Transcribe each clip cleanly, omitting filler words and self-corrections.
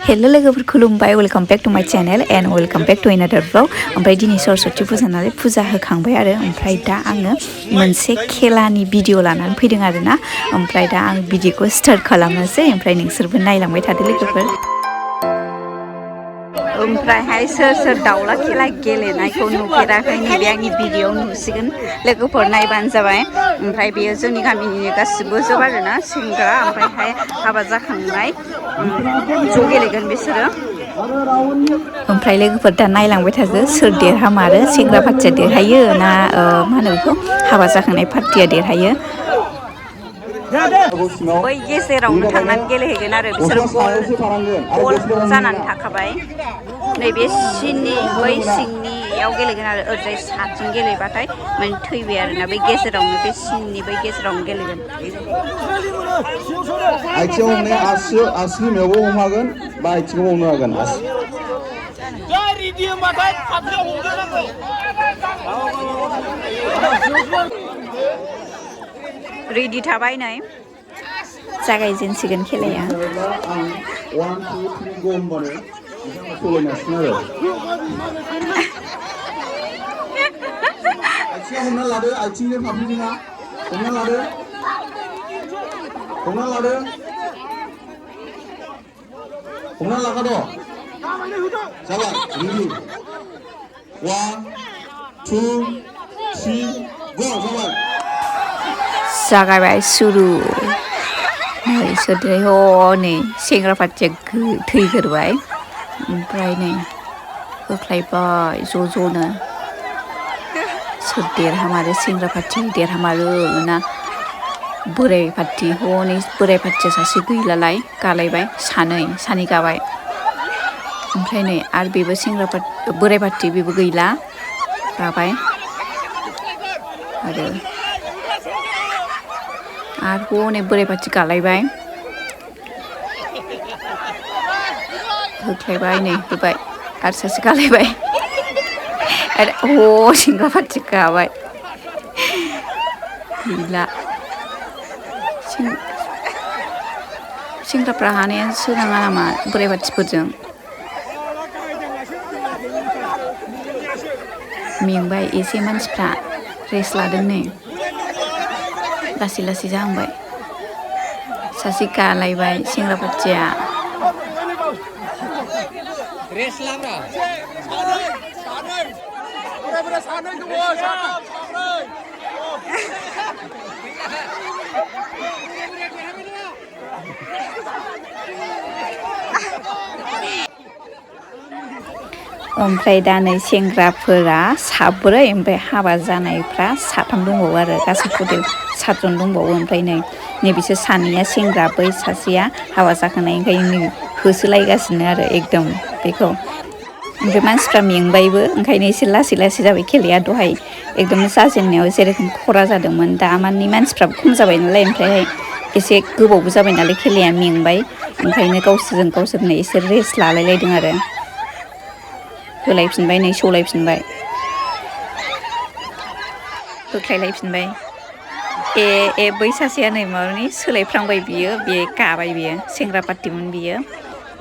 hello लोगोफोर खुलुमबाय welcome back to my channel and welcome back to another vlog ओमफ्राय दिनै सरस्वती फुजा नालाय फुजा होखांबाय आरो ओमफ्राय दा आङो मोनसे खेलानि भिडिअ लानानै फैदों आरोना ओमफ्राय दा आं भिडिअखौ स्टार्ट खालामनोसै ओमफ्राय नोंसोरबो नायलांबाय थादो लोगोफोर ओमफ्रायहाय सोर सोर दाउला खेला गेलेनायखौ नुफेराखै नैबे आंनि भिडिअआव नुसिगोन लोगोफोर नायबानो जाबाय ओमफ्राय बेयो जोंनि गामिनि गासिबो जोब आरोना सेंग्रा ओमफ्रायहाय हाबा जाखांनाय ज' गेलेगोन बिसोरो ओमफ्राय लोगोफोर दा नायलांबाय थादो सोर देरहामारो सेंग्रा पार्टिया देरहायो ना मा होनो बेखौ हाबा जाखांनाय पार्टिया देरहायो बै गेजेरावनो थांनानै गेलेहैगोन आरो बिसोरो गल जानानै थाखाबाय नैबे सिननि बै सिंनियाव गेलेगोन आरो ओरैजाय साथिं गेलेबाथाय माने थैबाय आरोना बै गेजेरावनो बे सिननि बै गेजेरावनो गेलेगोन आथिङाव हमनाया आसिनि मेगआव हमनो हागोन बा आथिङाव हमनो हागोन रेडि थाबाय नै जागायजेनसिगोन खेलाया आथिङाव हमना लादो आथिंजों फाफ्लिजों हमना लादो हमना लादो हमना लाखाद' जाबाय रेडि 1 2 3 गो जाबाय जागायबाय सुरु नै सोरदै हनै सेंग्रा पार्टिया थैग्रोबाय ओमफ्राय नै होख्लायबाय ज'नो सोर देरहामारो सेंग्रा पार्टि देरहामारो ना बोराय पार्टि हनै बोराय पार्टिया सासे गैलालाय गालायबाय सानै गाबाय ओमफ्राय नै आरो बेबो सेंग्रा पार्टि बोराय पार्टि बेबो गैला गाबाय आरो हनै बोराय पार्टि गालायबाय होख्लायबाय नै होबाय आरो सासे गालायबाय आरो सेंग्रा पार्टि गाबाय गैला सेंग्राफ्रा हानायानो सोनाङा नामा बोराय पार्टिफोरजों मेंबाय एसे मानसिफ्रा रेस्ट लादों नै लासै जाहांबाय सासे गालायबाय सेंग्रा पार्टिया ओमफ्राय दा नै सेंग्राफोरा साब्रै ओमफ्राय हाबा जानायफ्रा साथाम दंबावो आरो गासै टटेल 7 जन दंबावो ओमफ्राय नै बिसोर सानैया सेंग्रा बै सासेया हाबा जाखांनाय ओंखायनो होसोलायगासिनो आरो एकदम बेखौ ओमफ्राय मानसिफ्रा मेंबायबो ओंखायनो एसे लासै जाबाय खेलाया दहाय एकदम जाजेननायाव जेरेखम खरा जादोंमोन दा मानि मानसिफ्राबो खम जाबाय नालाय ओमफ्रायहाय एसे गोबावबो जाबाय नालाय खेलाया मेंबाय ओंखायनो गावसोरनो एसे रेस्ट लालायलायदों आरो होलायफिनबाय नै सौलायफिनबाय होख्लायलायफिनबाय ए बै सासेया नै माबानि सोलायफ्रांबाय बियो बे गाबाय बियो सेंग्रा पार्टिमोन बियो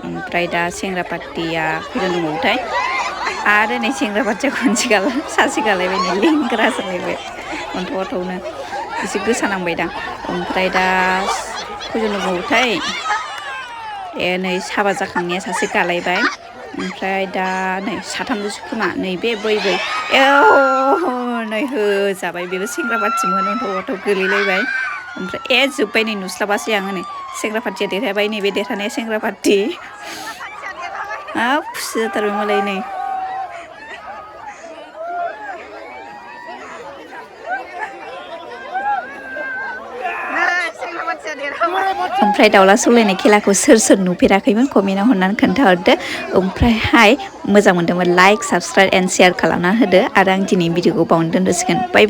ओमफ्राय दा सेंग्रा पार्टिया खैजन दंबावोथाय आरो नै सेंग्रा पार्टिया खनसे सासे गालायबाय नै लेंग्रा जालायबाय अन्थावनो एसे गोसा नांबाय दा ओमफ्राय दा खैजन दंबावोथाय नै हाबा जाखांनाया सासे गालायबाय ओमफ्राय दा नै साथामल'सो खोमा नैबे बै नै होजाबाय बेबो सेंग्रा पार्टिमोन अन्थाव गोलैलायबाय ओमफ्राय जोब्बाय नै नुस्लाबासै आङो नै सेंग्रा पार्टिया देरहाबाय नैबे देरहानाया सेंग्रा पार्टि खुसि जाथारबाय मालाय नै ओमफ्राय दाउला सौलायनाय खेलाखौ सोर नुफेराखैमोन कमेन्टआव हरनानै खोन्थाहरदो ओमफ्रायहाय मोजां मोनदोंमोन लाइक साबस्क्राइब एन्ड शेयार खालामना होदो आरो आं दिनै भिडिअखौ बावनो दोनथ'सिगोन बाय